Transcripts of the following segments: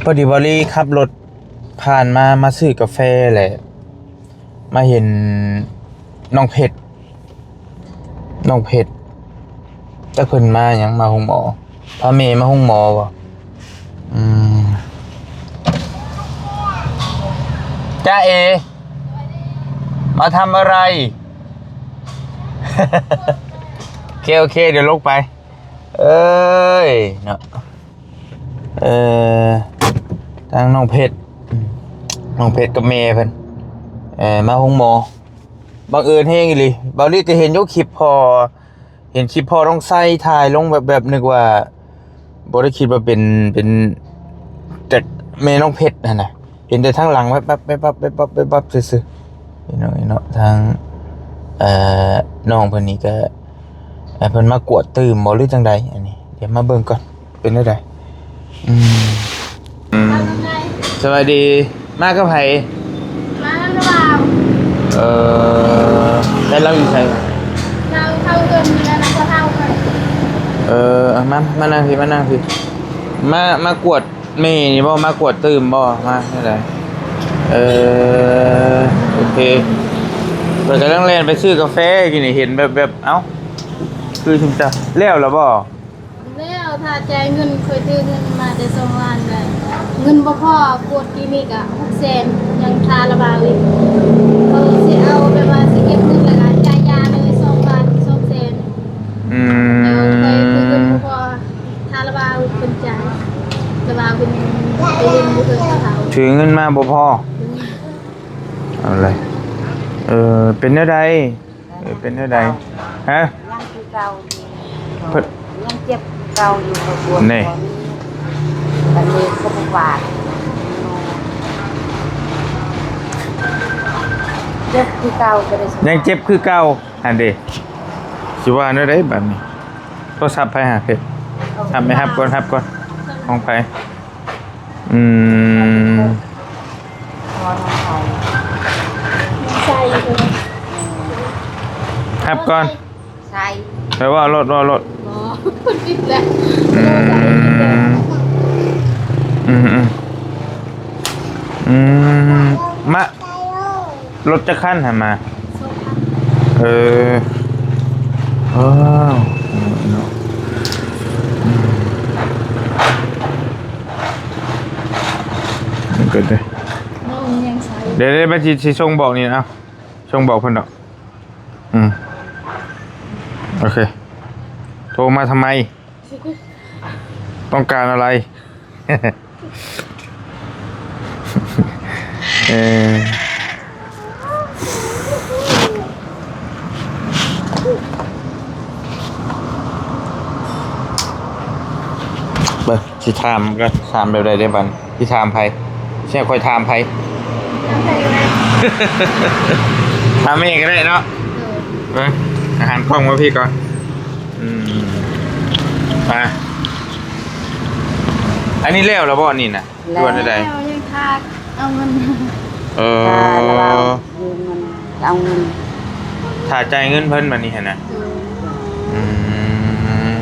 ພໍດີບ່າວລີຂັບລົດຜ່ານມາ ມາຊື້ກາແຟແຫຼະ ມາເຫັນນ້ອງເພັດ ນ້ອງເພັດ ຈັກເພິ່ນມາຫຍັງ ມາໂຮງໝໍ ພາແມ່ມາໂຮງໝໍບໍ? ອືມ ຈ້าเอ๋ มาทำอะไร? ໂອເຄ ໂອເຄ เดี๋ยวลงไป ເອີຍເນາະ ເອີ ທາງນ້ອງເພັດ ນ້ອງເພັດກັບແມ່ເພິ່ນ ເອີ ມາໂຮງໝໍ ບັງເອີນແຮງອີ່ຫຼີ. ບ່າວລີກໍເຫັນຢູ່ຄລິບພໍ່ ເຫັນຄລິບພໍ່ນ້ອງໄຊຖ່າຍລົງແວບໆ ນຶກວ່າ ບໍ່ໄດ້ຄິດວ່າເປັນ ເປັນ ແຕ່ແມ່ນ້ອງເພັດຫັ້ນນະ ເຫັນແຕ່ທາງຫຼັງແວບໆ ແວບໆ ແວບໆ ແວບໆ ຊື່ໆ ພີ່ນ້ອງເອີຍເນາະ. ທາງ ເອີ ນ້ອງເພິ່ນນີ້ກໍ ເອີ ເພິ່ນມາກວດຕື່ມບໍ່ ຫຼືຈັ່ງໃດ? ອັນນີ້ ດຽວມາເບິ່ງກ່ອນ ເປັນແນວໃດ? ອືມ ອືມ ສະບາຍດີ ມາກັບໃຜ? ມານຳລາວ. ເອີ ແລ້ວລາວຢູ່ໃສ? ລາວເຂົ້າເຮືອນຢູ່ແລ້ວນະ ພໍ່ເຖົ້າເພິ່ນ. ເອີ ມາ ມານັ່ງພີ້ ມານັ່ງພີ້ ມາ ມາກວດ ແມ່ນີ້ບໍ່ ມາກວດຕື່ມບໍ່ ມາແນວໃດ? ເອີ ໂອເຄ ຂ້ອຍກຳລັງແລ່ນໄປຊື້ກາແຟຢູ່ນີ້ ເຫັນແວບໆ ເອົ້າ ຄືຊຸມເຈົ້າ ແລ້ວລະບໍ່? ແລ້ວ ຖ້າຈ່າຍເງິນ ຂ້ອຍຖືເງິນມາແຕ່ສອງລ້ານແລ້ວ ເງິນບໍ່ພໍ ກວດຄລີນິກອະ ຫົກແສນ ຍັງຄ່າລະບາວອີກ ເຂົາຊິເອົາແບບວ່າຊິເກັບເງິນ ແລ້ວກະຈ່າຍຢາເລີຍ ສອງລ້ານສອງແສນ. ອືມ ແລ້ວຂ້ອຍຖືເງິນບໍ່ພໍ ຖ້າລະວ່າເພິ່ນຈ່າຍ ລະວ່າເພິ່ນໄປຫຼິ້ນຢູ່ເຮືອນເຂົາ ຖືເງິນມາບໍ່ພໍ ເອົາເລີຍ. ເອີ ເປັນແນວໃດ? ເອີ ເປັນແນວໃດ? ຮະ? ຍັງຄືເກົ່າຢູ່ ເພິ່ນ ຍັງເຈັບຄືເກົ່າຢູ່ ບໍ່ປວດ ນີ້ ບໍ່ມີ ບັດນີ້ກໍບໍ່ບາດ ເຈັບຄືເກົ່າ ກໍໄດ້ ຍັງເຈັບຄືເກົ່າ. ຫັ້ນເດ ຊິວ່າແນວໃດບັດນີ້? ໂທລະສັບໃຜຫາເພັດ? ຮັບໄໝ? ຮັບກ່ອນ ຮັບກ່ອນ ຂອງໃຜ? ອືມ ຮັບກ່ອນ ໃສ່ ໄປເວົ້າໂລດ ເວົ້າໂລດ ບໍ່ ເພິ່ນປິດແລ້ວ ອືມ ອືມ ອືມ ມາ ລົດຈັກຄັນຫັ້ນມາ? ສອງຄັນ ເອີ ວ້າວ ເນາະ ອືມ ມັນກໍໄດ້ ນ້ອງຍັງໃສ່ ດຽວໆ ມັນຊິ ຊິສົ່ງບອກນີ້ ເອົາ ສົ່ງບອກເພິ່ນດອກ ອືມ ໂອເຄ ໂທມາທຳໄມ? ຕ້ອງການອະໄລ? ເອີ ເບິ່ງ ຊິຖາມກ່ອນ ຖາມແບບໃດເດ້ບັດນີ້? ຊິຖາມໃຜ? ຊິໃຫ້ຂ້ອຍຖາມໃຜ? ຖາມໃຜກໍໄດ້ ຖາມແມ່ກໍໄດ້ເນາະ ໂດຍ ເບິ່ງ ຫັນກ້ອງມາພີ້ກ່ອນ ອືມ ອ່າ ອັນນີ້ແລ້ວແລ້ວບໍ່ນີ້ນະ? ແລ້ວ ຫຼືວ່າແນວໃດ? ຍັງຖ້າເອົາເງິນ ເອີ ຖ້າລະວ່າຢືມເງິນ ເອົາເງິນ ຖ້າຈ່າຍເງິນເພິ່ນບັດນີ້ຫັ້ນນະ ໂດຍ ອືມ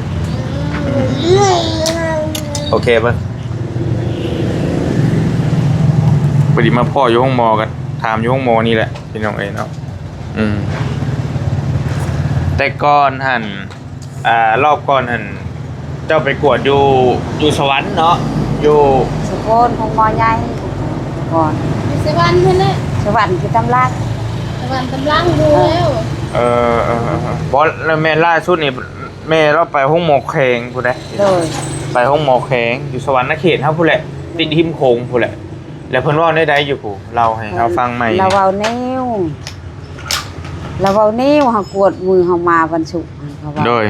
ໂອເຄ ເບິ່ງ ພໍດີມາພໍ້ຢູ່ໂຮງໝໍ ກໍຖາມຢູ່ໂຮງໝໍນີ້ແຫຼະ ພີ່ນ້ອງເອີຍເນາະ ອືມ ແຕ່ກ່ອນຫັ້ນ ອ່າ ລອບກ່ອນຫັ້ນ ເຈົ້າໄປກວດຢູ່ ຢູ່ສະຫວັນເນາະ ຢູ່ ສະໂພນ ໂຮງໝໍໃຫຍ່ ກ່ອນ ຢູ່ສະຫວັນພຸ້ນແຫຼະ ສະຫວັນຄືຕຳລັງ ສະຫວັນຕຳລັງ ຮູ້ແລ້ວ ເອີ ເອີ ເອີ ເອີ ບໍ່ ແລ້ວແມ່ນລ່າສຸດນີ້ ແມ່ລາວໄປໂຮງໝໍແຂວງພຸ້ນເດ້ ໂດຍ ໄປໂຮງໝໍແຂວງ ຢູ່ສະຫວັນນະເຂດເຮົາພຸ້ນແຫຼະ ຕິດຮິມໂຂງພຸ້ນແຫຼະ ແລ້ວເພິ່ນເວົ້າແນວໃດຢູ່ພຸ້ນ? ເລົ່າໃຫ້ເຮົາຟັງໃໝ່ ລາວເວົ້າແນວ ລາວເວົ້າແນວ ເຮົາກວດມື້ເຮົາມາວັນສຸກ ເຂົາເວົ້າ ໂດຍ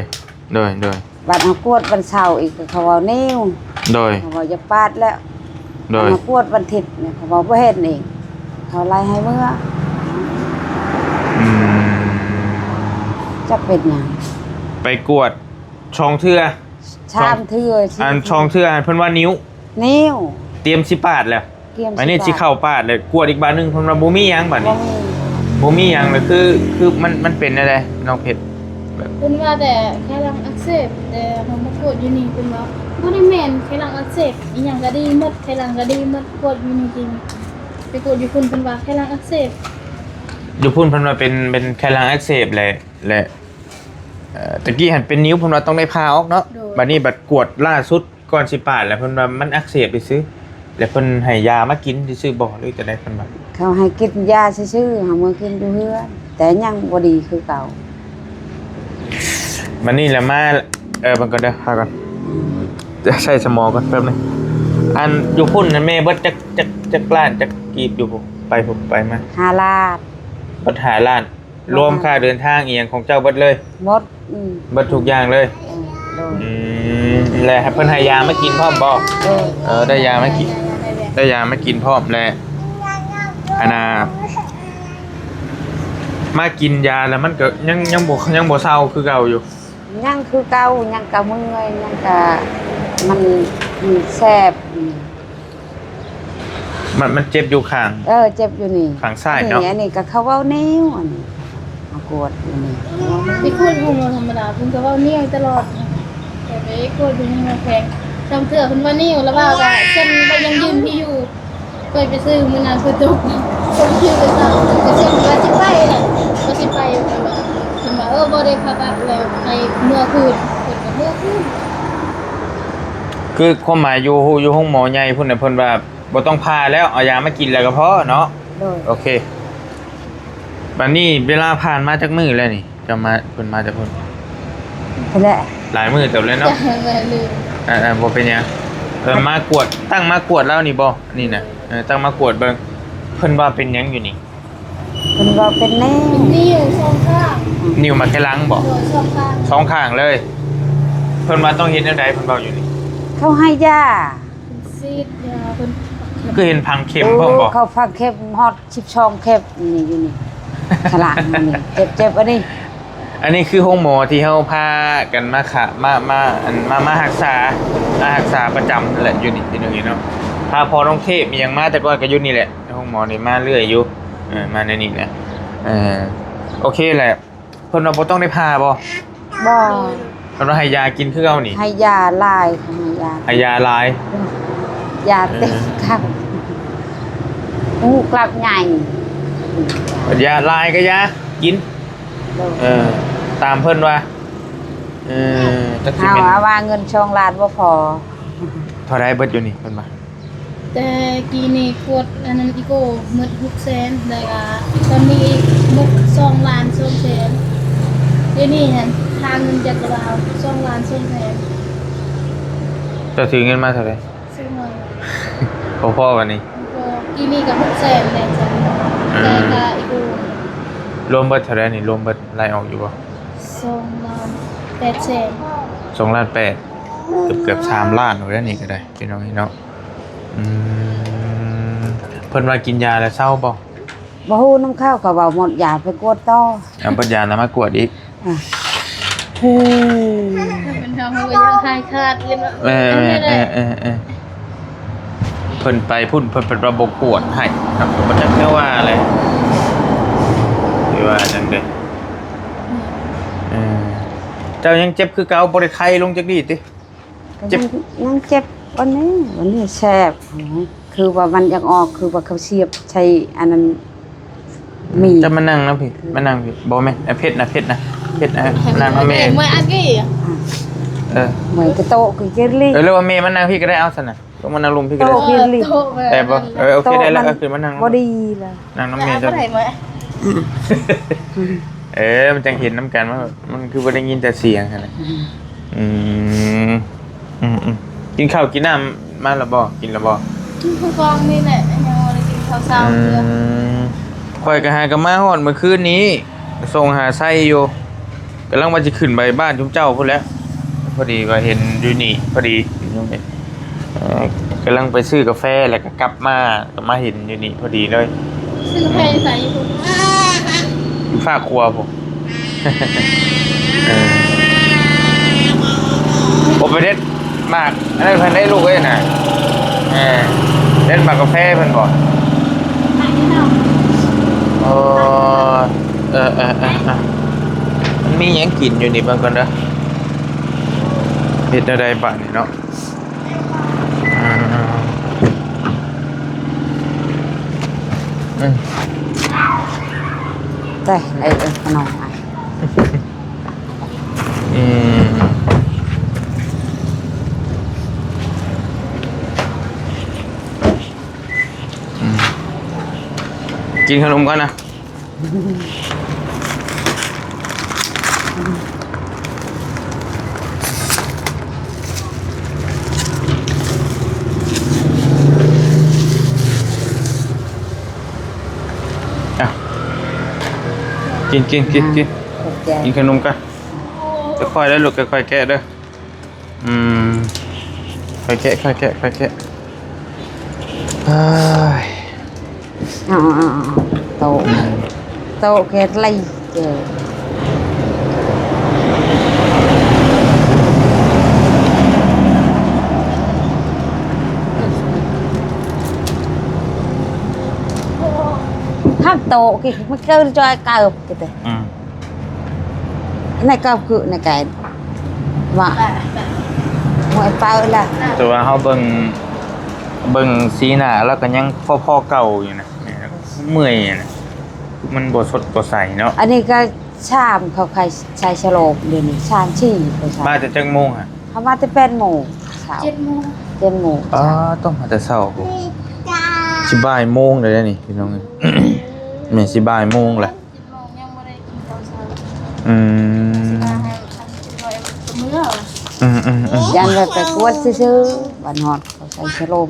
ໂດຍ ໂດຍ ບັດເຮົາກວດວັນເສົາອີກ ເຂົາເວົ້າແນວ ໂດຍ ເຂົາເວົ້າຢາກປາດແລ້ວ ໂດຍ ເຮົາກວດວັນທິດນີ້ ເຂົາເວົ້າບໍ່ເຫັນອີກ ເຂົາໄລ່ໃຫ້ເມືອ ອືມ ຈັກເປັນຫຍັງ ໄປກວດສອງເທື່ອ ສາມເທື່ອ ອັນສອງເທື່ອຫັ້ນເພິ່ນວ່ານິ້ວ ນິ້ວ ຕຽມຊິປາດແລ້ວ ຕຽມ ອັນນີ້ຊິເຂົ້າປາດແລ້ວ ກວດອີກບາດໜຶ່ງ ເພິ່ນວ່າບໍ່ມີຫຍັງບາດນີ້ ບໍ່ມີ ບໍ່ມີຫຍັງ ແລ້ວຄື ຄືມັນ ມັນເປັນແນວໃດ ນ້ອງເພັດ? ແບບ ເພິ່ນວ່າແຕ່ຂາຫຼັງອັກເສບ ແຕ່ເຮົາມາກວດຢູ່ນີ້ ເພິ່ນວ່າ ບໍ່ໄດ້ແມ່ນໄຂຫຼັງອັກເສບ ອີ່ຫຍັງກໍດີໝົດ ໄຂຫຼັງກໍດີໝົດ ກວດຢູ່ນີ້ ໄປກວດຢູ່ພຸ້ນເພິ່ນວ່າໄຂຫຼັງອັກເສບ. ຢູ່ພຸ້ນເພິ່ນວ່າເປັນ ເປັນໄຂຫຼັງອັກເສບແຫຼະ ແລະ ເອີ ຕະກີ້ຫັ້ນເປັນນິ້ວ ເພິ່ນວ່າຕ້ອງໄດ້ຜ່າອອກເນາະ. ໂດຍ ບັດນີ້ບັດກວດລ່າສຸດ ກ່ອນຊິປາດແລ້ວ ເພິ່ນວ່າມັນອັກເສບຊື່ໆ ແລ້ວເພິ່ນໃຫ້ຢາມາກິນຊື່ໆ ບໍ່ ຫຼືຈັ່ງໃດເພິ່ນວ່າ? ເຂົາໃຫ້ກິນຢາຊື່ໆ ເຮົາເມືອກິນຢູ່ເຮືອນ ແຕ່ຍັງບໍ່ດີຄືເກົ່າ. ບັດນີ້ລະມາ ເອີ ເບິ່ງກ່ອນເດີ ພາກ່ອນ ໃຊ້ສະໝອງກ່ອນແປັບໜຶ່ງ. ອັນຢູ່ພຸ້ນນັ້ນແມ່ເບິດຈັກ ຈັກ ຈັກລ້ານ ຈັກກີບຢູ່ພຸ້ນ ໄປພຸ້ນໄປມາ? ຫ້າລ້ານ. ເບິດຫ້າລ້ານ ລວມຄ່າເດີນທາງອີ່ຫຍັງຂອງເຈົ້າເບິດເລີຍ? ໝົດ. ອືມ ເບິດທຸກຢ່າງເລີຍ. ເອີ ໂດຍ. ອືມ ແລະເພິ່ນໃຫ້ຢາມາກິນພ້ອມບໍ່? ເອີ ເອີ ໄດ້ຢາມາກິນ ໄດ້ຢາມາກິນພ້ອມ ແລະ ອັນນ່າ ມາກິນຢາແລ້ວມັນກໍຍັງ ຍັງບໍ່ ຍັງບໍ່ເຊົາຄືເກົ່າຢູ່? ຍັງຄືເກົ່າ ຍັງກະເມື່ອຍ ຍັງກະມັນ ມັນແສບ. ມັນ ມັນເຈັບຢູ່ຂ້າງ ເອີ ເຈັບຢູ່ນີ້ ຂ້າງຊ້າຍເນາະ. ອັນນີ້ ອັນນີ້ກໍເຂົາເວົ້ານິ້ວ ອັນນີ້ ມາກວດຢູ່ນີ້ ໄປກວດໂຮງໝໍທຳມະດາ ເພິ່ນກໍເວົ້ານິ້ວຕະຫຼອດ. ແຕ່ໄປກວດຢູ່ນີ້ ໝໍແພງ ບາງເທື່ອເພິ່ນວ່ານິ້ວ ລະວ່າກໍເຊັນໃບຢັ້ງຢືນທີ່ຢູ່ ເຄີຍໄປຊື້ມື້ນັ້ນ ເພິ່ນຕົກ ເພິ່ນຄິວໄປເຊົາ ເພິ່ນກໍເຊັນວ່າຊິໄປແຫຼະ ວ່າຊິໄປ ເພິ່ນວ່າ ເອີ ບໍ່ໄດ້ຜ່າຕັດ ແລ້ວໃຫ້ເມືອຄືນ ເພິ່ນກໍເມືອຄືນ. ຄືຄວາມໝາຍຢູ່ ຢູ່ໂຮງໝໍໃຫຍ່ພຸ້ນນະ ເພິ່ນວ່າບໍ່ຕ້ອງຜ່າແລ້ວ ເອົາຢາມາກິນແລ້ວກໍພໍເນາະ. ໂດຍ. ໂອເຄ ບັດນີ້ເວລາຜ່ານມາຈັກມື້ແລ້ວນີ້? ເຈົ້າມາ ເພິ່ນມາແຕ່ພຸ້ນ ພຸ້ນແຫຼະ ຫຼາຍມື້ເຕີບແລ້ວເນາະ. ເອີ ບໍ່ເປັນຫຍັງ. ເອີ ມາກວດ ຕັ້ງມາກວດແລ້ວນີ້ບໍ່? ນີ້ນະ ເອີ ຕັ້ງມາກວດເບິ່ງ ເພິ່ນວ່າເປັນຫຍັງຢູ່ນີ້? ເພິ່ນວ່າເປັນນິ້ວ ເປັນນິ້ວສອງຂ້າງ. ນິ້ວໝາກໄຂ່ຫຼັງບໍ່? ໂດຍ ສອງຂ້າງ ສອງຂ້າງເລີຍ. ເພິ່ນວ່າຕ້ອງເຮັດແນວໃດ ເພິ່ນເວົ້າຢູ່ນີ້? ເຂົາໃຫ້ຢາ ເພິ່ນສີດຢາ ເພິ່ນ ຄືເຫັນຝັງເຂັມພ້ອມບໍ່? ໂອ້ ເຂົາຝັງເຂັມຮອດສິບສອງເຂັມ ນີ້ຢູ່ນີ້ ຂະລາງນີ້ ເຈັບໆ ອັນນີ້. ອັນນີ້ຄືໂຮງໝໍທີ່ເຮົາພາກັນມາຂະ ມາ ມາ ອັນ ມາ ມາຮັກສາ ມາຮັກສາປະຈຳຫັ້ນແຫຼະ ຢູ່ນີ້ ຢູ່ນີ້ເນາະ. ພາພໍ່ນ້ອງເທບອີ່ຫຍັງມາ ແຕ່ກ່ອນກໍຢູ່ນີ້ແຫຼະ ໂຮງໝໍນີ້ມາເລື້ອຍຢູ່. ເອີ ມາແນວນີ້ນະ. ເອີ ໂອເຄແຫຼະ. ເພິ່ນວ່າບໍ່ຕ້ອງໄດ້ຜ່າບໍ່? ບໍ່. ໂດຍ. ເພິ່ນວ່າໃຫ້ຢາກິນຄືເກົ່ານີ້? ໃຫ້ຢາຫຼາຍ ໃຫ້ຢາ ໃຫ້ຢາຫຼາຍ. ຢາເຕັມ ເອີ ຄັກ ຫູກລັບໃຫຍ່. ຢາຫຼາຍກໍຢ່າກິນ. ໂດຍ. ເອີ ຕາມເພິ່ນວ່າ. ເອີ ຈັກຊິແມ່ນ ເຮົາວ່າເງິນສອງລ້ານບໍ່ພໍ. ເທົ່າໃດເບິດຢູ່ນີ້ ເພິ່ນວ່າ? ແຕ່ກີ້ນີ້ກວດອັນນັ້ນອີໂກໝົດຫົກແສນ ແລ້ວກະຕອນນີ້ອີກໝົດສອງລ້ານສອງແສນ. ດຽວນີ້ຫັ້ນຫາເງິນຈາກລາວສອງລ້ານສອງແສນ. ເຈົ້າຖືເງິນມາເທົ່າໃດ? ສອງລ້ານ. ພໍໆ ບັດນີ້. ບໍ່ ກີ້ນີ້ກໍຫົກແສນແລ້ວ. ອືມ. ແຕ່ກະອີໂກ ລວມເບິດເທົ່າໃດນີ້? ລວມເບິດໄລ່ອອກຢູ່ບໍ່? ສອງລ້ານແປດແສນ. ສອງລ້ານແປດ ເກືອບ ເກືອບສາມລ້ານແລ້ວນີ້ກໍໄດ້ ພີ່ນ້ອງເອີຍເນາະ. ອືມ ເພິ່ນວ່າກິນຢາແລ້ວເຊົາບໍ່? ບໍ່ຮູ້ນຳເຂົາ ເຂົາເວົ້າໝົດຢາໄປກວດຕໍ່. ເອົາເບິດຢາແລ້ວມາກວດອີກ. ອືມ ເປັນເຮົາ ເຮົາກໍຢາກຫາຍຂາດເລີຍເນາະ. ເອີ ເອີ ເອີ ເອີ ເອີ ເພິ່ນໄປພຸ້ນ ເພິ່ນ ເພິ່ນວ່າບໍ່ກວດໃຫ້ເນາະ ບໍ່ຈັກແນວວ່າແຫຼະ. ຊິວ່າຈັ່ງໃດ? ເອີ ເຈົ້າຍັງເຈັບຄືເກົ່າ ບໍ່ໄດ້ໄຄລົງຈັກດີ້ຕິ? ກໍ ເຈັບ ຍັງ ຍັງເຈັບອັນນີ້ ອັນນີ້ແສບ ຄືວ່າມັນຢາກອອກ ຄືວ່າເຂົາສຽບໃສ່ອັນນັ້ນມີ. ເຈົ້າມານັ່ງນຳພີ້ ມານັ່ງພີ້. ບໍ່ແມ່ນ ເພັດນະ ເພັດນະ ເພັດນະ ນັ່ງນຳແມ່. ເມື່ອຍອັນນີ້ ເອີ ເມື່ອຍກະໂຕະຄືເຈລີ. ເອີ ຫຼືວ່າແມ່ມານັ່ງພີ້ກໍໄດ້ ເອົາຊັ້ນນະ ລົງມານັ່ງລຸ່ມພີ້ກໍໄດ້. ໂຕະເຈລີ ໄດ້ບໍ່? ເອີ ໂອເຄ ໄດ້ແລ້ວ ເອົາຂຶ້ນມານັ່ງ ບໍ່ດີລະ. ນັ່ງນຳແມ່ເຈົ້າ. ເອີ ມັນຈັ່ງເຫັນນຳກັນ ມັນ ມັນຄືບໍ່ໄດ້ຍິນແຕ່ສຽງຫັ້ນນະ. ອືມ ອືມ ອືມ ອືມ ກິນເຂົ້າກິນນ້ຳມາແລ້ວບໍ່? ກິນແລ້ວບໍ່? ກິນຂ້າວກ່ອງນີ້ແຫຼະ ຍັງບໍ່ໄດ້ກິນເຂົ້າເຊົ້າເທື່ອ. ອືມ ຂ້ອຍກໍຫາກໍມາຮອດມື້ຄືນນີ້ ສົ່ງຫາໄຊຢູ່ ກຳລັງວ່າຊິຂຶ້ນໄປບ້ານຊຸມເຈົ້າພຸ້ນແຫຼະ ພໍດີວ່າເຫັນຢູ່ນີ້ພໍດີ. ເອີ ກຳລັງໄປຊື້ກາແຟ ແລ້ວກໍກັບມາ ກໍມາເຫັນຢູ່ນີ້ພໍດີເລີຍ. ຊື້ກາແຟຢູ່ໃສ? ຢູ່ຟາກຄົວພຸ້ນ. ເອີ ບໍ່ໄປເດັດໝາກອັນນັ້ນເພິ່ນໄດ້ລູກເອີຍນະ. ເອີ ເດັດໝາກກາແຟເພິ່ນບໍ່? ໂອ້ ເອີ ເອີ ເອີ ເອີ ມັນມີຫຍັງກິນຢູ່ນີ້ເບິ່ງກ່ອນເດີ. ເຮັດແນວໃດບາດນີ້ເນາະ? ອືມ ແຕ່ໄອ້ ເອີ ຂະໜົມ ອືມ ອືມ ກິນຂະໜົມກ່ອນນະ. ອ່ະ ກິນ ກິນ ກິນ ກິນ ຂອບໃຈ ກິນຂະໜົມກ່ອນ ຄ່ອຍໆເດີລູກ ຄ່ອຍໆແກະເດີ. ອືມ ຄ່ອຍແກະ ຄ່ອຍແກະ ຄ່ອຍແກະ ເອີຍ ເອົາ ເອົາ ເອົາ ໂຕະ ອືມ ໂຕະແກະໄລ່ເຈີ ຮັບໂຕະ ກິນ ມັນເກີນຈອຍເກີບ ກິນເຕ ອືມ. ໃນກອບຄືໃນໄກ່ວ່າ ໂອ້ຍ ເປີລະ ແຕ່ວ່າເຮົາເບິ່ງ ເບິ່ງສີໜ້າລາວກໍຍັງພໍໆເກົ່າຢູ່ນະ ເມື່ອຍນະ ມັນບໍ່ສົດບໍ່ໃສເນາະ. ອັນນີ້ກໍຊາມ ເຂົາຂາຍຊາຍສະໂລບດຽວນີ້ ຊາມສີ່ ເຂົາຊາມ. ມາແຕ່ຈັກໂມງຫະ? ເຮົາມາແຕ່ແປດໂມງເຊົ້າ ເຈັດໂມງ ເຈັດໂມງ. ອໍ ຕ້ອງມາແຕ່ເຊົ້າພຸ້ນ ຊິບ່າຍໂມງແລ້ວນີ້ພີ່ນ້ອງເອີຍ ແມ່ນຊິບ່າຍໂມງແລ້ວ. ເຈັດໂມງຍັງບໍ່ໄດ້ກິນເຂົ້າເຊົ້າ. ອືມ ຊິວ່າໃຫ້ອັນ ຊິວ່າໃຫ້ເມືອ ອືມໆໆ ຢ້ານວ່າໄປກວດຊື່ໆ ບາດຮອດເຂົາໃສ່ສະໂລມ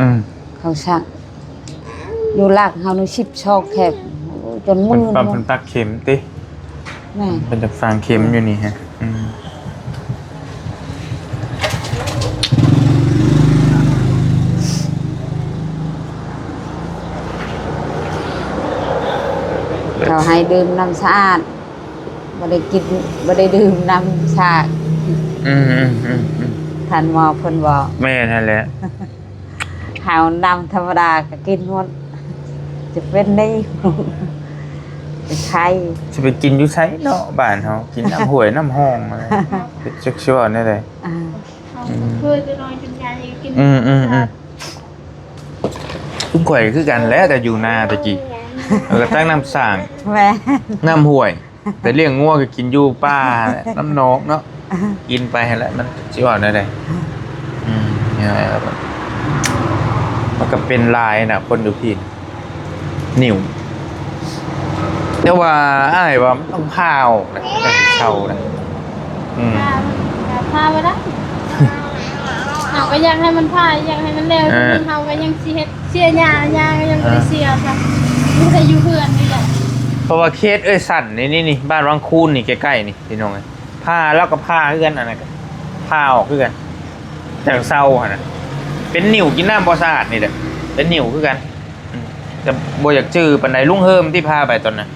ອືມ ເຂົາສັກ ຢູ່ຫຼັກເຮົານີ້ສິບສອງເຂັມ ໂອ້ຍ ຈົນມື່ນ ເພິ່ນປ້ຳ ເພິ່ນຕັກເຂັມຕິ ແມ່ນ ເພິ່ນຈະຝັງເຂັມຢູ່ນີ້ຮະ ອືມ. ເຂົາໃຫ້ດື່ມນ້ຳສະອາດ ບໍ່ໄດ້ກິນ ບໍ່ໄດ້ດື່ມນ້ຳສາກ. ອືມໆໆໆ ທ່ານໝໍເພິ່ນບອກ. ແມ່ນຫັ້ນແຫຼະ ເຮົານ້ຳທຳມະດາກໍກິນໝົດ ຈະເປັນນີ້ ໄຂ້ ຊິໄປກິນຢູ່ໃສເນາະ ບ້ານເຮົາກິນນ້ຳຫ້ວຍນ້ຳຮ່ອງ ຈັກຊິເວົ້າແນວໃດ. ອືມ ເຮົາເຄີຍແຕ່ນ້ອຍຈົນໃຫຍ່ກິນ ອືມໆໆ ຄືຂ້ອຍຄືກັນແຫຼະ ແຕ່ຢູ່ນາແຕ່ກີ້ ເອີ ກໍຕັກນ້ຳສ້າງ ແມ່ນ ນ້ຳຫ້ວຍ ແຕ່ລ້ຽງງົວກໍກິນຢູ່ປ່າ ນ້ຳໜອງເນາະ ກິນໄປຫັ້ນແຫຼະ ມັນຊິເວົ້າແນວໃດ. ອືມ ມັນກໍເປັນຫຼາຍນະ ຄົນຢູ່ພີ້ ນິ້ວ ແຕ່ວ່າອ້າຍວ່າມັນຕ້ອງຜ່າອອກນະ ຈັ່ງຊິເຊົານະ. ອືມ ຜ່າ ຜ່າບໍ່ໄດ້ ເຮົາກໍຢາກໃຫ້ມັນຜ່າ ຢາກໃຫ້ມັນແລ້ວ ເອີ ເຮົາກໍຍັງຊິເຮັດ ເສຍຫຍ້າ ຫຍ້າກໍຍັງບໍ່ໄດ້ເສຍຊະ ເອີ ມີແຕ່ຢູ່ເຮືອນນີ້ແຫຼະ. ເພາະວ່າເຂດເອື້ອຍສັນນີ້ ນີ້ ນີ້ ບ້ານວັງຄູນນີ້ ໃກ້ໆນີ້ ພີ່ນ້ອງເອີຍ ຜ່າ ລາວກໍຜ່າຄືກັນ ອັນນັ້ນກໍຜ່າອອກຄືກັນ ຈັ່ງເຊົາຫັ້ນນະ ເປັນໜິວ ກິນນ້ຳບໍ່ສະອາດນີ້ແຫຼະ ເປັນໜິວຄືກັນ. ອືມ ແຕ່ບໍ່ຢາກຈື່ປານໃດ ລຸງເຮີມທີ່ພາໄປຕອນນັ້ນ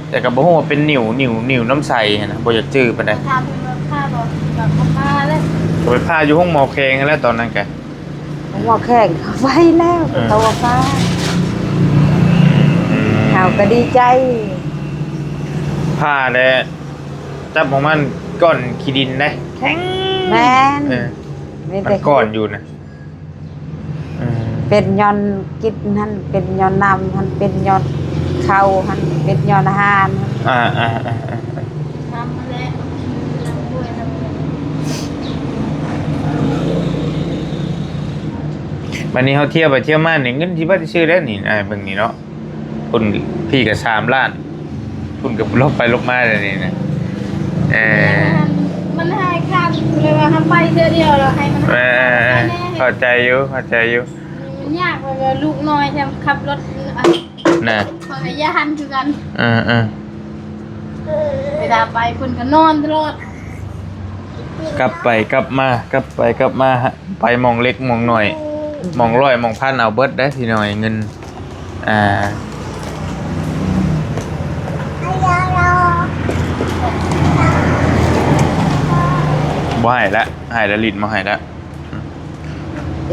ແຕ່ກໍບໍ່ຮູ້ວ່າເປັນໜິວ ໜິວ ໜິວນ້ຳໃສຫັ້ນນະ ບໍ່ຢາກຈື່ປານໃດ. ຖາມເພິ່ນວ່າຜ່າບໍ່ ເພິ່ນວ່າບໍ່ຜ່າເລີຍ ກໍໄປຜ່າຢູ່ໂຮງໝໍແຂວງຫັ້ນແຫຼະຕອນນັ້ນກະ ໂຮງໝໍແຂວງເຂົາໄປແລ້ວ ເອີ ເຂົາວ່າຜ່າ ອືມ ເຮົາກໍດີໃຈ ຜ່າແລ້ວ ຈັບຂອງມັນກ້ອນຂີ້ດິນເດ້ ແຂງ ແມ່ນ ເອີ ມີແຕ່ ມັນກ້ອນຢູ່ນະ. ເປັນຍ້ອນກິນຫັ້ນ ເປັນຍ້ອນນ້ຳຫັ້ນ ເປັນຍ້ອນເຂົ້າຫັ້ນ ເປັນຍ້ອນອາຫານຫັ້ນ ອ່າໆໆໆ ທຳຫັ້ນແຫຼະ ບາດນີ້ເຮົາທ່ຽວໄປທ່ຽວມານີ້ ເງິນຊິເບິດຊື່ໆແລ້ວນີ້ ອ້າຍເບິ່ງນີ້ເນາະ. ພຸ້ນ ພີ້ກໍສາມລ້ານ ພຸ້ນກໍຫຼົບໄປຫຼົບມາແລ້ວນີ້ນະ ເອີ ມັນໃຫ້ຄັກ ເລີຍວ່າເຮົາໄປເທື່ອດຽວແລ້ວໃຫ້ມັນ ເອີ ເຂົ້າໃຈຢູ່ ເຂົ້າໃຈຢູ່ ມັນຍາກ ເພາະວ່າລູກນ້ອຍແຖມຂັບລົດ ນະ ຂ້ອຍກໍຢ້ານຄືກັນ ເອີໆ ເວລາໄປເພິ່ນກໍນອນຕະຫຼອດ ກັບໄປກັບມາ ກັບໄປກັບມາ ໄປໝ່ອງເລັກໝ່ອງນ້ອຍ ໝ່ອງຮ້ອຍໝ່ອງພັນເອົາເບິດເດ້ພີ່ນ້ອງ ເງິນ ອ່າ ບໍ່ໃຫ້ລະ ໃຫ້ລະ ຫຼິ້ນບໍ່ໃຫ້ລະ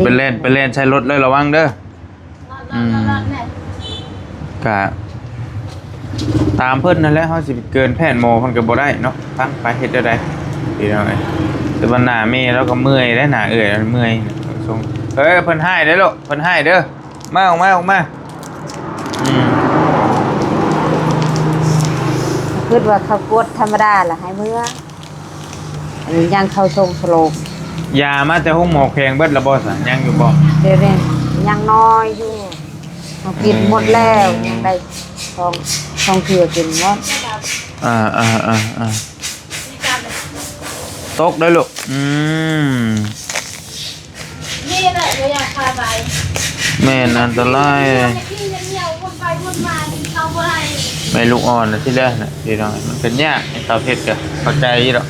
ໄປແລ່ນ ໄປແລ່ນໃສ່ລົດເລີຍ ລະວັງເດີ. ອືມ ກະຕາມເພິ່ນນັ້ນແຫຼະ ເຮົາຊິໄປເກີນແຜນໝໍເພິ່ນກໍບໍ່ໄດ້ເນາະ ຟັງໄປເຮັດແນວໃດພີ່ນ້ອງເອີຍ. ແຕ່ວ່າໜ້າແມ່ລາວກໍເມື່ອຍແລ້ວ ໜ້າເອື້ອຍເມື່ອຍ ເອີ ເພິ່ນຮ້າຍເດີລູກ ເພິ່ນຮ້າຍເດີ ມາ ອອກມາ ອອກມາ ອືມ ຄິດວ່າເຂົາກວດທຳມະດາລະໃຫ້ເມືອ ອັນນີ້ຍັງເຂົ້າຊົງສະໂລມ. ຢາມາແຕ່ໂຮງໝໍແຂວງເບິດລະບໍ່ຊະ? ຍັງຢູ່ບໍ່? ດຽວນີ້ຍັງນ້ອຍຢູ່ ເຮົາກິນ ອືມ ໝົດແລ້ວ ຍັງໄດ້ສອງ ສອງເທື່ອກິນໝົດ. ອ່າໆໆໆ ຕົກເດີລູກ. ອືມ ນີ້ແຫຼະບໍ່ຢາກພາໄປ. ແມ່ນ ອັນຕະລາຍ. ແມ່ລູກອ່ອນນະ ທີແລກນະ ພີ່ນ້ອງ ມັນເປັນຍາກໃຫ້ສາວເພັດກະເຂົ້າໃຈຢູ່ດອກ.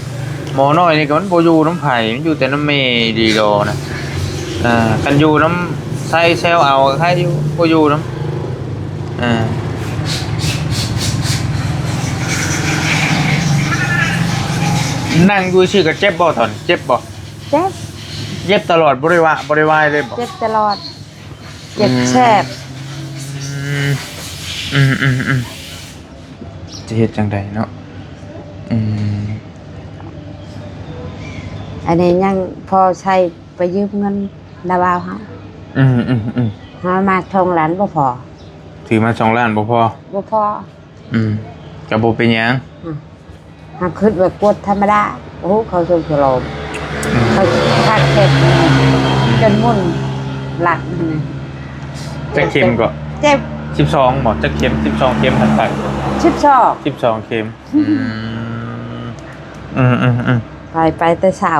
ໝໍນ້ອຍນີ້ກະມັນບໍ່ຢູ່ນຳໃຜ ມັນຢູ່ແຕ່ນຳແມ່ດີດອນະ. ເອີ ຄັນຢູ່ນຳໄຊແຊວເອົາກະໄຄຢູ່ ບໍ່ຢູ່ນຳ ເອີ ນັ່ງຢູ່ຊື່ກະເຈັບບໍ່ຕອນ ເຈັບບໍ່? ເຈັບ ເຈັບຕະຫຼອດ ບໍ່ໄດ້ວະ ບໍ່ໄດ້ວາຍເລີຍບໍ່? ເຈັບຕະຫຼອດ ເຈັບແຊບ. ອືມ ອືມໆໆ ຈະເຮັດຈັ່ງໃດເນາະ? ອືມ ອັນນີ້ຍັງພໍໃຊ້ ໄປຢືມເງິນລາວເຮົາ. ອືມໆໆ ເຮົາມາສອງລ້ານບໍ່ພໍ ຖືມາສອງລ້ານບໍ່ພໍ ບໍ່ພໍ. ອືມ ກະບໍ່ເປັນຫຍັງ ອືມ ຫາກຄິດວ່າກວດທຳມະດາ ໂອ້ ເຂົາຊົງສະໂລມ ອືມ ເຂົາທັກເຈັບ ອືມ ຈົນໝຸ່ນຫຼັກຫັ້ນນະ. ຈັກເຂັມເກາະ? ເຈັບ ສິບສອງບໍ່? ຈັກເຂັມ? ສິບສອງເຂັມທັກ ສິບສອງ ສິບສອງເຂັມ. ອືມ ອືມໆໆ ໄປ ໄປແຕ່ເຊົ້າ.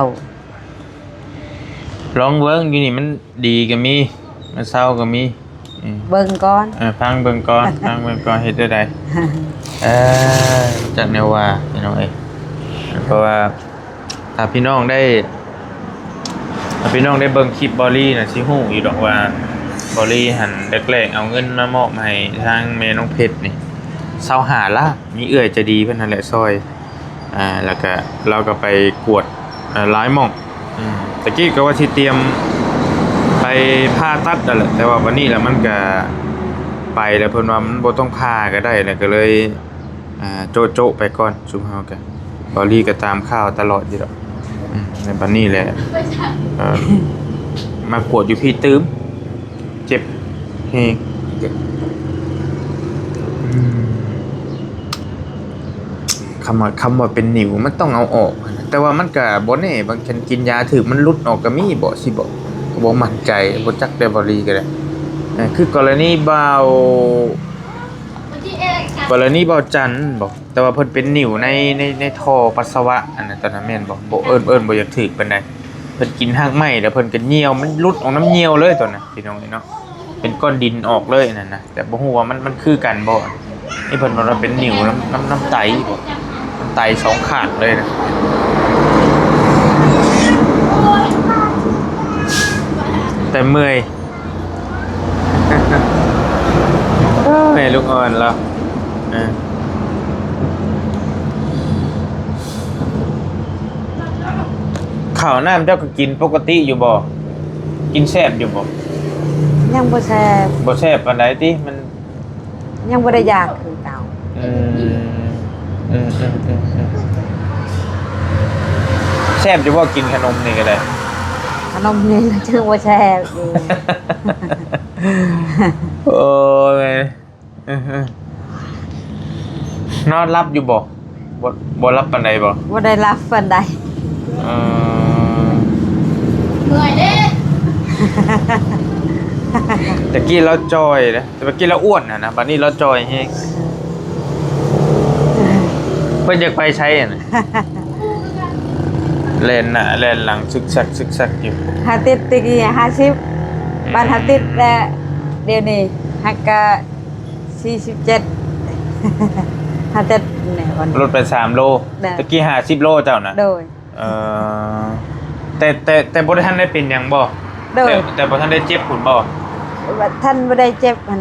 ລອງເບິ່ງ ຢູ່ນີ້ມັນດີກະມີ ມັນເຊົາກະມີ. ອືມ ເບິ່ງກ່ອນ ເອີ ຟັງເບິ່ງກ່ອນ ຟັງເບິ່ງກ່ອນ ເຮັດແນວໃດ? ເອີ ຈັກແນວວ່າ ພີ່ນ້ອງເອີຍ. ເພາະວ່າຖ້າພີ່ນ້ອງໄດ້ ຖ້າພີ່ນ້ອງໄດ້ເບິ່ງຄລິບບອລລີນະ ຊິຮູ້ຢູ່ດອກວ່າ ບອລລີຫັ້ນແລກໆ ເອົາເງິນມາມອບໃຫ້ທາງແມ່ນ້ອງເພັດນີ້ ຊາວຫ້າລ້ານ ມີເອື້ອຍໃຈດີເພິ່ນຫັ້ນແຫຼະຊ່ອຍ. ອ່າ ແລ້ວກະລາວກະໄປກວດ ເອີ ຫຼາຍໝ່ອງ. ອືມ ຕະກີ້ກະວ່າຊິຕຽມໄປຜ່າຕັດຫັ້ນແຫຼະ ແຕ່ວ່າບັດນີ້ລະມັນກະໄປລະ ເພິ່ນວ່າມັນບໍ່ຕ້ອງຜ່າກະໄດ້ລະ ກະເລີຍ ອ່າ ໂຈະໆ ໄປກ່ອນ. ຊຸມເຮົາກະ ບອລລີກະຕາມຂ່າວຕະຫຼອດຢູ່ດອກ. ອືມ ໃນບັດນີ້ແຫຼະ ເອີ ມາກວດຢູ່ພີ້ຕື່ມ. ເຈັບແຮງ ອືມ ຄຳວ່າ ຄຳວ່າເປັນໜິວ ມັນຕ້ອງເອົາອອກ ແຕ່ວ່າມັນກະບໍ່ແນ່ ບາງທີກິນຢາຖືກມັນຫຼຸດອອກກະມີບໍ ຊິບໍ ກະບໍ່ໝັ້ນໃຈ ບໍ່ຈັກແດ່ ບອລລີກະໄດ້. ເອີ ຄືກໍລະນີບ່າວ ກໍລະນີບ່າວຈັນບໍ ແຕ່ວ່າເພິ່ນເປັນໜິວໃນ ໃນ ໃນທໍ່ປັດສະວະ ອັນນັ້ນ ຕອນນັ້ນແມ່ນບໍ? ບໍ່ ເອີ້ນ ເອີ້ນບໍ່ຢາກຖືກປານໃດ. ເພິ່ນກິນຮາກໄມ້ແລ້ວເພິ່ນກະຍ່ຽວ ມັນຫຼຸດອອກນຳຍ່ຽວເລີຍຕອນນັ້ນ ພີ່ນ້ອງເອີຍເນາະ ເປັນກ້ອນດິນອອກເລີຍອັນນັ້ນນະ ແຕ່ບໍ່ຮູ້ວ່າມັນ ມັນຄືກັນບໍ່. ນີ້ເພິ່ນວ່າເປັນໜິວນຳ ນຳ ນຳໄຕບໍ ນຳໄຕສອງຂ້າງເລີຍນະ ແຕ່ເມື່ອຍ. ໂອ້ຍ ແມ່ລູກອ່ອນລາວ ເອີ ເຂົ້ານ້ຳເຈົ້າກະກິນປົກກະຕິຢູ່ບໍ່? ກິນແຊບຢູ່ບໍ່? ຍັງບໍ່ແຊບ ບໍ່ແຊບປານໃດຕິ ມັນຍັງບໍ່ໄດ້ຢາກຄືເກົ່າ. ອືມ ອືມໆໆໆ ແຊບຢູ່ບໍ່ ກິນຂະໜົມນີ້ກະໄດ້? ຂະໜົມນີ້ລະຈຶ່ງບໍ່ແຊບອີກ. ໂອ້ຍ ອື ນອນຫຼັບຢູ່ບໍ່? ບໍ່ ບໍ່ຫຼັບປານໃດບໍ່? ບໍ່ໄດ້ຫຼັບປານໃດ. ເອີ ເມື່ອຍເດ້. ຕະກີ້ລາວຈ່ອຍເດ້ ແຕ່ຕະກີ້ລາວອ້ວນຫັ້ນນະ ບັດນີ້ລາວຈ່ອຍແຮງ. ເພິ່ນຢາກໄປໃສຫັ້ນນະ? ແລ່ນໜ້າແລ່ນຫຼັງຊຶກຊັກຊຶກຊັກຢູ່. ຫາຕິດຕະກີ້ຫ້າສິບ ອືມ ບັດຫາຕິດແລ້ວ ດຽວນີ້ຫາກະສີ່ສິບເຈັດ ຫາຕິດແນ່ ລົດໄປສາມໂລ. ໂດຍ ຕະກີ້ຫ້າສິບໂລເຈົ້ານະ? ໂດຍ. ເອີ ແຕ່ ແຕ່ ແຕ່ບໍ່ໄດ້ທັນໄດ້ເປັນຫຍັງບໍ່? ໂດຍ ແຕ່ ແຕ່ບໍ່ທັນໄດ້ເຈັບພຸ້ນບໍ່? ວ່າທັນບໍ່ໄດ້ເຈັບຫັ້ນ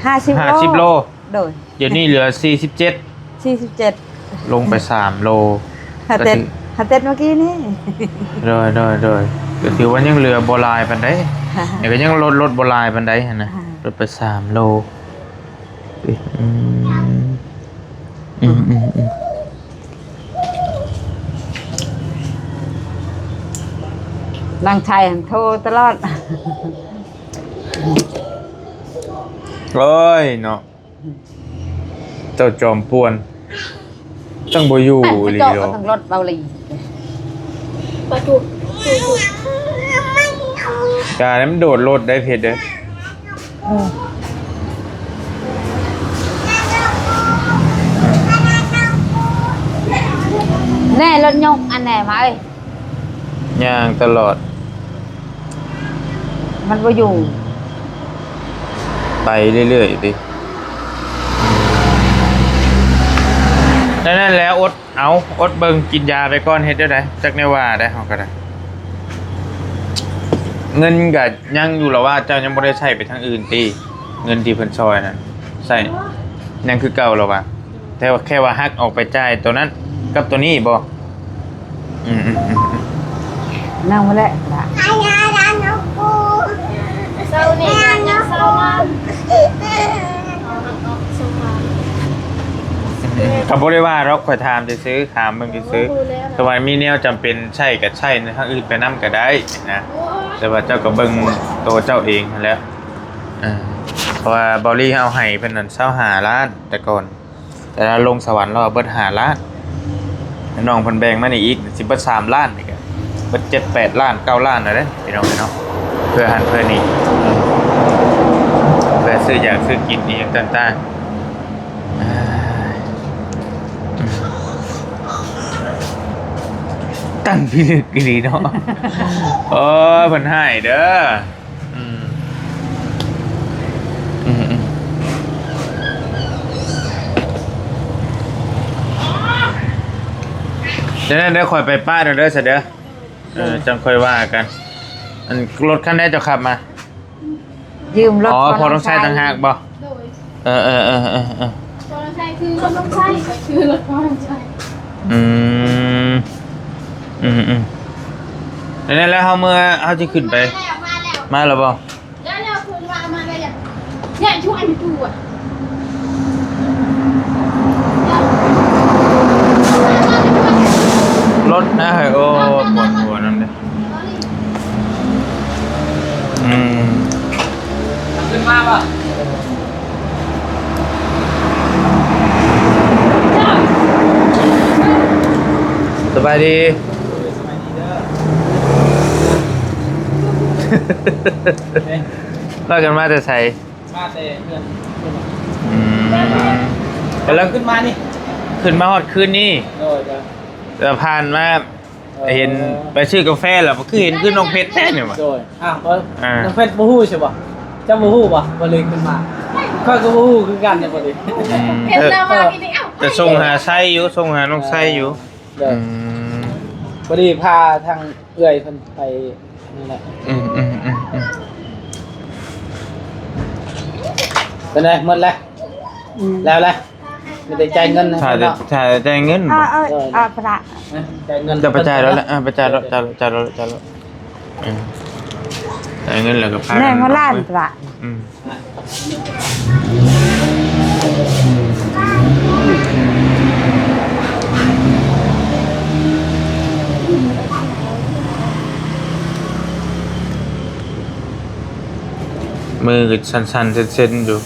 ຫ້າສິບໂລ ຫ້າສິບໂລ. ໂດຍ ດຽວນີ້ເຫຼືອສີ່ສິບເຈັດ ສີ່ສິບເຈັດ ລົງໄປສາມໂລ. ຫາເຕັດ ກະຖື ຫາເຕັດເມື່ອກີ້ນີ້. ໂດຍ ໂດຍ ໂດຍ ກະຖືວ່າຍັງເຫຼືອບໍ່ຫຼາຍປານໃດ ແຕ່ກະຍັງລົດ ລົດບໍ່ຫຼາຍປານໃດຫັ້ນນະ. ອ່າ ລົດໄປສາມໂລ. ອືມ ອືມ ອືມ ອືມ ນາງໄທຫັ້ນໂທຕະຫຼອດ. ໂອ້ຍເນາະ ເຈົ້າຈອມປ່ວນ ຈັ່ງບໍ່ຢູ່ອີ່ຫຼີດອກ. ເອົາທັງລົດເບົາຫຼີ ປະຕູ ຢ່າໃຫ້ມັນໂດດລົດໄດ້ເພັດເດີ. ແນ່ ລົດຍົກອັນແນ່ມາເອີຍ ຍ່າງຕະຫຼອດ ມັນບໍ່ຢູ່ ໄປເລື້ອຍໆຕິ. ແນວນັ້ນແຫຼະ ອົດເອົາ ອົດເບິ່ງ ກິນຢາໄປກ່ອນ ເຮັດແນວໃດ ຈັກແນວວ່າໄດ໋ ເຮົາກໍໄດ້. ເງິນກໍຍັງຢູ່ລະວ່າ ເຈົ້າຍັງບໍ່ໄດ້ໃຊ້ໄປທາງອື່ນຕິ ເງິນທີ່ເພິ່ນຊ່ອຍນັ້ນ ໃຊ້ຍັງຄືເກົ່າລະວ່າ. ແຕ່ວ່າແຄ່ວ່າຫັກອອກໄປຈ່າຍໂຕນັ້ນກັບໂຕນີ້ບໍ່? ອືມໆໆໆ ນັ່ງມາແຫຼະລະ ເຊົ້ານີ້ຍັງເຊົ້ານຳ ອືມໆ ກໍບໍ່ໄດ້ວ່າດອກ ຂ້ອຍຖາມຊື່ໆ ຖາມເບິ່ງຊື່ໆ. ແຕ່ວ່າມີແນວຈຳເປັນໃຊ້ກໍໃຊ້ທາງອື່ນໄປນຳກໍໄດ້ນະ ແຕ່ວ່າເຈົ້າກໍເບິ່ງໂຕເຈົ້າເອງຫັ້ນແຫຼະ. ເອີ ເພາະວ່າເບົາລີເຮົາໃຫ້ເພິ່ນນັ້ນຊາວຫ້າລ້ານແຕ່ກ່ອນ ແຕ່ລາວລົງສະຫວັນລາວເບິດຫ້າລ້ານ ນ້ອງເພິ່ນແບ່ງມານີ້ອີກ ຊິເບິດສາມລ້ານ ນີ້ກໍເບິດເຈັດແປດລ້ານ ເກົ້າລ້ານແລ້ວເດ້ພີ່ນ້ອງເອີຍເນາະ. ເພື່ອຫັ້ນເພື່ອນີ້ ເພື່ອຊື້ຢາກຊື້ກິນອີ່ຫຍັງຕ່າງໆ. ຕັ້ງພິລຶກອີ່ຫຼີເນາະ. ໂອ້ຍ ເພິ່ນຮ້າຍເດີ. ອືມ ອືມໆ ຈັ່ງນັ້ນເດີ ຂ້ອຍໄປປ້າເດີ ເດີຊະເດີ. ເອີ ຈັ່ງຄ່ອຍວ່າກັນ. ອັນ ລົດຄັນໃດເຈົ້າຂັບມາ? ຢືມລົດ ອໍ ພໍ່ທອງໄຊຕ່າງຫາກບໍ່? ໂດຍ ເອີໆໆໆ ພໍ່ທອງໄຊຄືລົດທອງໄຊ ຄືລົດພໍ່ທອງໄຊ. ອືມ ອືມໆ ແລ້ວ ແລ້ວເຮົາເມືອ ເຮົາຊິຂຶ້ນໄປ ມາແລ້ວ ມາແລ້ວບໍ່? ແລ້ວ ແລ້ວຄືວ່າມາແລ້ວ ຢ່າ ຢ່າຊວນຕົວະ ລົດນະເຮີ້ຍ ໂອ້ ປວດຫົວນຳເດ້. ອືມ ຂຶ້ນມາບໍ່? ສະບາຍດີ ສະບາຍດີເດີ. ເອີ ພາກັນມາແຕ່ໃສ? ມາແຕ່ເຮືອນ. ອືມ ກຳລັງຂຶ້ນມານີ້ ຂຶ້ນມາຮອດຄືນນີ້. ໂດຍ ແລ້ວຜ່ານມາ ເອີ ເຫັນໄປຊື້ກາແຟແລ້ວ ຄືເຫັນຄືນ້ອງເພັດແທ້ນີ້ຫວາ. ໂດຍ ອ້າວ ນ້ອງເພັດບໍ່ຮູ້ໃຊ່ບໍ່? ເຈົ້າບໍ່ຮູ້ບໍ່? ບໍ່ເລີຍຂຶ້ນມາ ຂ້ອຍກໍບໍ່ຮູ້ຄືກັນນະ. ບໍ່ໄດ້ ອືມ ເຫັນແລ້ວວ່າ ເອີ ນີ້ ເອົ້າ ແຕ່ສົ່ງຫາໄຊຢູ່ ສົ່ງຫານ້ອງໄຊຢູ່. ໂດຍ ອືມ ພໍດີພາທາງເອື້ອຍເພິ່ນໄປ ນີ້ແຫຼະ. ອືມໆໆໆ ເປັນໄດ ໝົດແລ້ວ? ອືມ ແລ້ວແຫຼະ ມີແຕ່ຈ່າຍເງິນໃຫ້ເພິ່ນເນາະ. ຖ້າຈ່າຍເງິນບໍ່? ເອີ ເອີ ເອີ ພະ ຈ່າຍເງິນ ຈະໄປຈ່າຍແລ້ວແຫຼະ. ເອີ ໄປຈ່າຍແລ້ວ ຈ່າຍແລ້ວ ຈ່າຍແລ້ວ ຈ່າຍແລ້ວ. ເອີ ຈ່າຍເງິນແລ້ວກໍພາກັນ ແມ່ນບໍ່ລ້ານພະ. ອືມ ມືກໍສັ່ນໆເຊັນໆຢູ່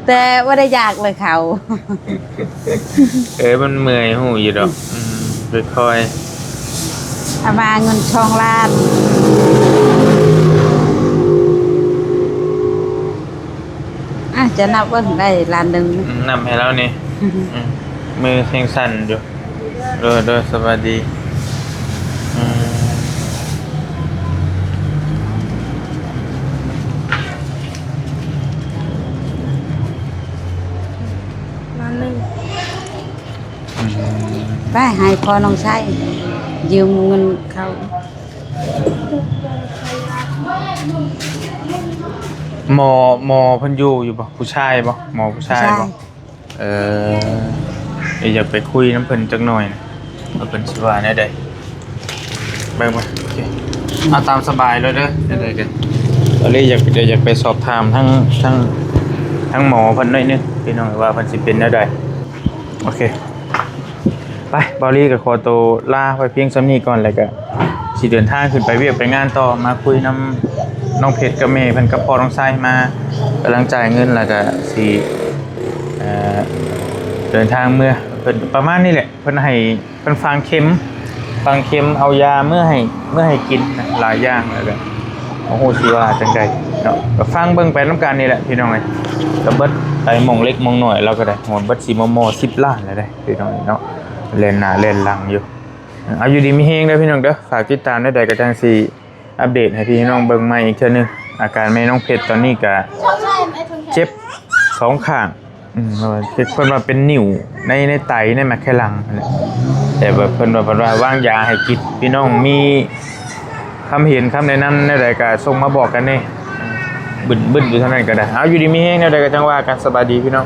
ແຕ່ບໍ່ໄດ້ຢາກເລີຍເຂົ້າ. ເອີ ມັນເມື່ອຍຮູ້ຢູ່ດອກ. ອືມ ອືມ ຄ່ອຍໆ ເອົາມາເງິນສອງລ້ານ ອາ ຈະນັບເບິ່ງໄດ້ລ້ານໜຶ່ງ. ອືມ ນັບໃຫ້ລາວນີ້. ອືມ ອືມ ມືແຮງສັ່ນຢູ່. ໂດຍ ໂດຍ ສະບາຍດີ. ອືມ ລ້ານໜຶ່ງ. ໄປໃຫ້ພໍ່ນ້ອງໄຊຢືມເງິນເຂົາ. ໝໍ ໝໍເພິ່ນຢູ່ ຢູ່ບໍ່? ຜູ້ຊາຍບໍ່? ໝໍຜູ້ຊາຍບໍ່? ຜູ້ຊາຍ. ເອີ ຢາກໄປຄຸຍນຳເພິ່ນຈັກໜ່ອຍນະ ວ່າເພິ່ນຊິວ່າແນວໃດ. ເບິ່ງ ເບິ່ງ ໂອເຄ ເອົາຕາມສະບາຍເລີຍເດີ. ອັນນີ້ກໍ ອັນນີ້ຢາກ ຢາກໄປສອບຖາມທາງ ທາງ ທາງໝໍເພິ່ນໜ້ອຍໜຶ່ງ ພີ່ນ້ອງ ວ່າເພິ່ນຊິເປັນແນວໃດ. ໂອເຄ ໄປ ເບົາລີກໍຂໍໂຕລາໄວ້ພຽງສ່ຳນີ້ກ່ອນ ແລ້ວກໍຊິເດີນທາງຂຶ້ນໄປວຽກໄປງານຕໍ່. ມາຄຸຍນຳ ນ້ອງເພັດກັບແມ່ເພິ່ນກັບພໍ່ນ້ອງຊາຍມາ ກຳລັງຈ່າຍເງິນ ແລ້ວກໍຊິ ເອີ ເດີນທາງເມືອ. ເພິ່ນປະມານນີ້ແຫຼະ ເພິ່ນໃຫ້ ເພິ່ນຝັງເຂັມ ຝັງເຂັມ ເອົາຢາເມືອໃຫ້ ເມືອໃຫ້ກິນນະ ຫຼາຍຢ່າງ ແລ້ວກໍບໍ່ຮູ້ຊິວ່າຈັ່ງໃດເນາະ. ກໍຟັງເບິ່ງໄປນຳກັນນີ້ແຫຼະພີ່ນ້ອງເອີຍ. ກໍເບິດໄປໝ່ອງເລັກໝ່ອງນ້ອຍ ແລ້ວກໍໄດ້ ໂອ້ ເບິດຊິມໍ່ໆ ສິບລ້ານແລ້ວເດ້ພີ່ນ້ອງເນາະ. ແລ່ນໜ້າແລ່ນຫຼັງຢູ່. ເອົາ ຢູ່ດີມີແຮງເດີພີ່ນ້ອງເດີ. ຝາກຕິດຕາມແນວໃດກໍຈັ່ງຊິອັບເດດໃຫ້ພີ່ໃຫ້ນ້ອງເບິ່ງໃໝ່ອີກເທື່ອໜຶ່ງ. ອາການແມ່ນ້ອງເພັດຕອນນີ້ກໍເຈັບສອງຂ້າງ. ອືມ ເພິ່ນວ່າເປັນໜິວໃນ ໃນໄຕ ໃນໝາກໄຂ່ຫຼັງຫັ້ນແຫຼະ. ແຕ່ວ່າເພິ່ນວ່າ ເພິ່ນວ່າວາງຢາໃຫ້ກິນ. ພີ່ນ້ອງມີຄຳເຫັນຄຳແນະນຳແນວໃດກໍສົ່ງມາບອກກັນແດ່. ບຶ້ນໆ ຢູ່ເທົ່ານັ້ນກໍໄດ້. ເອົາ ຢູ່ດີມີແຮງ ແນວໃດກໍຈັ່ງວ່າກັນ. ສະບາຍດີພີ່ນ້ອງ.